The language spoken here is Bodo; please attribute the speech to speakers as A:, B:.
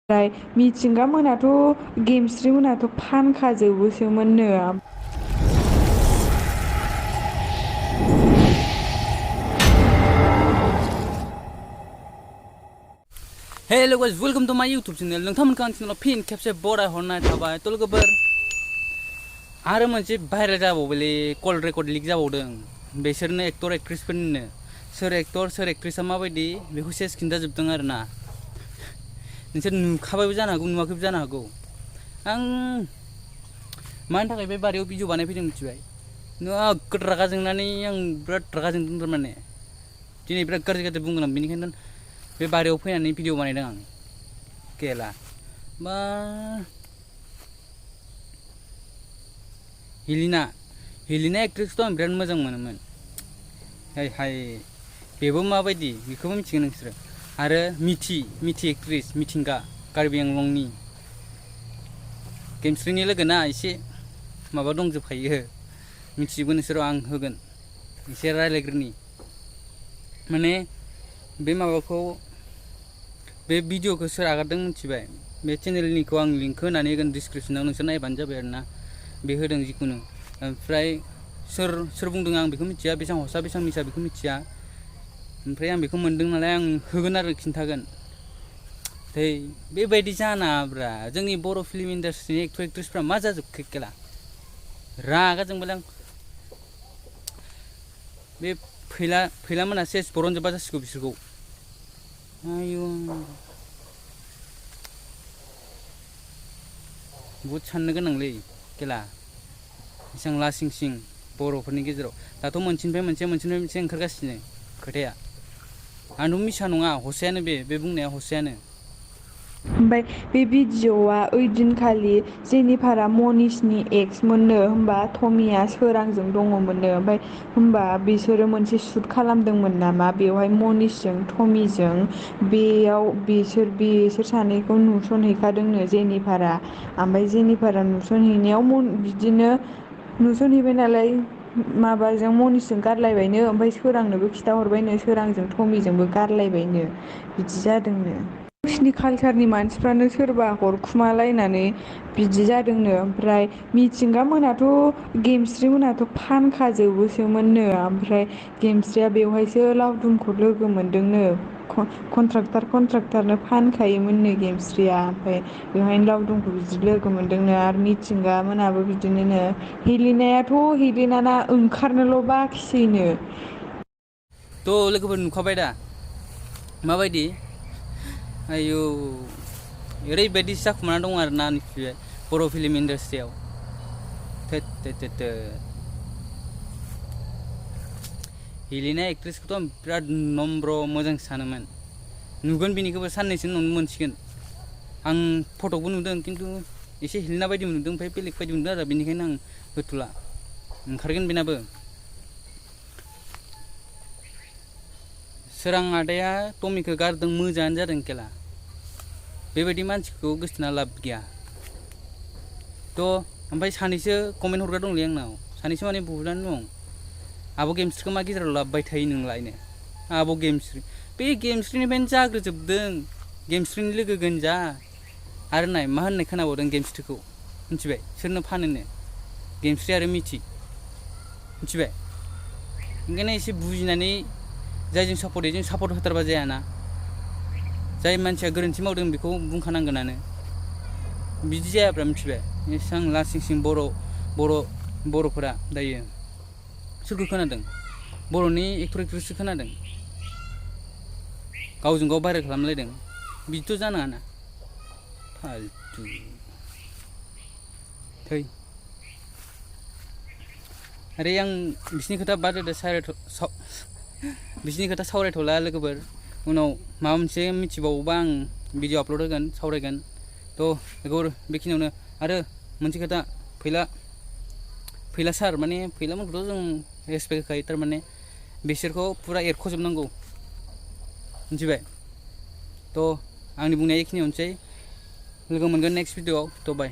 A: ओमफ्राय मिथिंगा मोनाथ' गेमस्रि मोनाथ' फानखाजोबोसोमोननो।
B: हेलो गाइस, वेलकम टू माय यूट्यूब चैनल। नोंथांमोनखौ आं चैनलाव फिन खेबसे बराय हरनाय थाबाय। थ' लोगोफोर आरो मोनसे भाइरेल जाबावबायलै, कल रेकर्ड लिक जाबावदों। बिसोरनो एक्टर एक्ट्रेसफोरनिनो सोर एक्टर सोर एक्ट्रेसा माबायदि बेखौ सेस खिन्थाजोबदों आरो ना। नोंसोर नुखाबायबो जानो हागौ, नुवाखैबो जानो हागौ। आं मानि थाखाय बे बारियाव भिडिअ बानायफैदों मिथिबाय? नोगोद रागा जोंनानै आं बिराद रागा जोंदों थारमाने। दिनै बिराद गाज्रि गाज्रि बुंगोन आं, बेनिखायनो बे बारियाव फैनानै भिडिअ बानायदों आं। केला बा हिलिना एक्ट्रेसखौथ' आं बिराद मोजां मोनोमोन। हाय बेबो माबायदि बेखौबो मिथिगोन नोंसोरो। आरो मिथि एक्ट्रेस मिथिंगा, कार्बि आंलंनि गेमस्रिनि लोगोना एसे माबा दंजोबखायो। मिथिजोबो नोंसोरो, आं होगोन एसे रायज्लायग्रोनि। माने बे माबाखौ, बे भिडिअखौ सोर आगारदों मिथिबाय? बे चेनेलनिखौ आं लिंक होनानै होगोन डिसक्रिपसनाव, नोंसोर नायबानो जाबाय आरो ना। बे होदों जिखुनु। ओमफ्राय सोर बुंदों आं बेखौ मिथिया, बेसेबां हसा बेसेबां मिसा बेखौ मिथिया। ओमफ्राय आं बेखौ मोनदों नालाय आं होगोन आरो खिन्थागोन। बेबायदि जानाङाब्रा। जोंनि बर' फिल्म इन्डास्ट्रिनि एक्टर एक्ट्रेसफ्रा मा जाजोबखो केला? रागा जोंबायलां। बे फैला मोना सेस बरनजोबबा जासिगौ बिसोरखौ। आयु बहुद साननो गोनांलै केला। एसेबां लासिं सिं बर'फोरनि गेजेराव दाथ' मोनसेनिफ्राय मोनसे ओंखारगासिनो खोथाया। आंथ' मिसा नङा, हसायानो बे बुंनाया हसायानो।
A: ओमफ्राय बे भिडिअ'आ ओइदिनखालि जेनिफारा मनिसनि एक्स मोननो, होमबा टमिया सोरांजों दङमोननो। ओमफ्राय होमबा बिसोरो मोनसे शुट खालामदोंमोन नामा बेवहाय मनिसजों टमिजों। बेयाव बिसोर सानैखौ नुसनहैखादोंनो जेनिफारा। ओमफ्राय जेनिफारा नुसनहैनायाव बिदिनो नुसनहैबाय नालाय माबाजों मनिसजों गारलायबायनो। ओमफ्राय सोरांनोबो खिथाहरबायनो, सोरांजों टमिजोंबो गारलायबायनो। बिदि जादोंनो। गावसिनि कालसारनि मानसिफ्रानो सोरबा हरखुमालायनानै बिदि जादोंनो। ओमफ्राय मिथिंगा मोनाथ' गेमस्रि मोनाथ' फानखाजोबोसोमोननो। ओमफ्राय गेमस्रिया बेवहायसो लावदुमखौ लोगो मोनदोंनो। कन्ट्राक्टारनो फानखायोमोननो गेमस्रिया। ओमफ्राय बेवहायनो लावदुमखौ बिदि लोगो मोनदोंनो। आरो मिथिंगा मोनाबो बिदिनो। हेलिनाना ओंखारनोल' बाखिसैनो।
B: थ' लोगोफोर नुखाबाय दा माबायदि? आयु ओरैबायदि जाखुमाना दं आरो ना बर' फिल्म इन्डास्ट्रियाव। हेलिना एक्ट्रेसखौथ' आं बिराद नम्र मोजां सानोमोन। नुगोन बिनिखौबो साननैसो उनावनो मोनसिगोन। आं फटकबो नुदों, खिन्थु एसे हेलिना बायदि नुदों, ओमफ्राय बेलेग बायदि नुदों आरो। बेनिखायनो आं होथ'ला। ओंखारगोन बेनाबो। सोरां आदाया टमिखौ गारदों, मोजाङानो जादों केला। बेबायदि मानसिखौ गोसोथोना लाब गैया। थ' ओमफ्राय सानैसो कमेन्ट हरग्रा दंलै आंनाव। सानैसो माने बहुदानो दं। आब' गेमस्रिखौ मा गेजेराव लाबोबाय थायो नोंलायनो? आब' गेमस्रि, बे गेमस्रिनिफ्रायनो जाग्रोजोबदों। गेमस्रिनि लोगो गोनजा। आरो नाय मा होननाय खोनाबावदों गेमस्रिखौ मिथिबाय? सोरनो फानोनो? गेमस्रि आरो मिथिबाय? ओंखायनो एसे बुजिनानै जायजों सापर्ट होथारबा जायाना। जाय मानसिया गोरोन्थि मावदों बेखौ बुंखानांगोनानो। बिदि जायाब्रा, मिथिबाय? एसेबां लासिं सिं बर'फोरा दायो। सोरखौ खोनादों? बर'नि एक्टर एक्ट्रेससो खोनादों। गावजों गाव भाइरेल खालामलायदों। बिदिथ' जानाङाना। फालतु थै। आरे आं बिसिनि खोथा बाद होदो, बिसिनि खोथा सावरायथ'ला लोगोफोर। उनाव माबा मोनसे मिथिबावोबा आं भिडिअ आपल'ड होगोन, सावरायगोन। थ' बेखिनियावनो। आरो मोनसे खोथा, फैला सार माने फैलामोनखौथ' जों रेसपेक्ट होखायो। थारमाने बिसोरखौ फुरा एरख'जोबनांगौ, मिथिबाय? थ' आंनि बुंनाया एखिनियावनोसै। लोगो मोनगोन नेक्स्ट भिडिअ'आव। थ' बाय।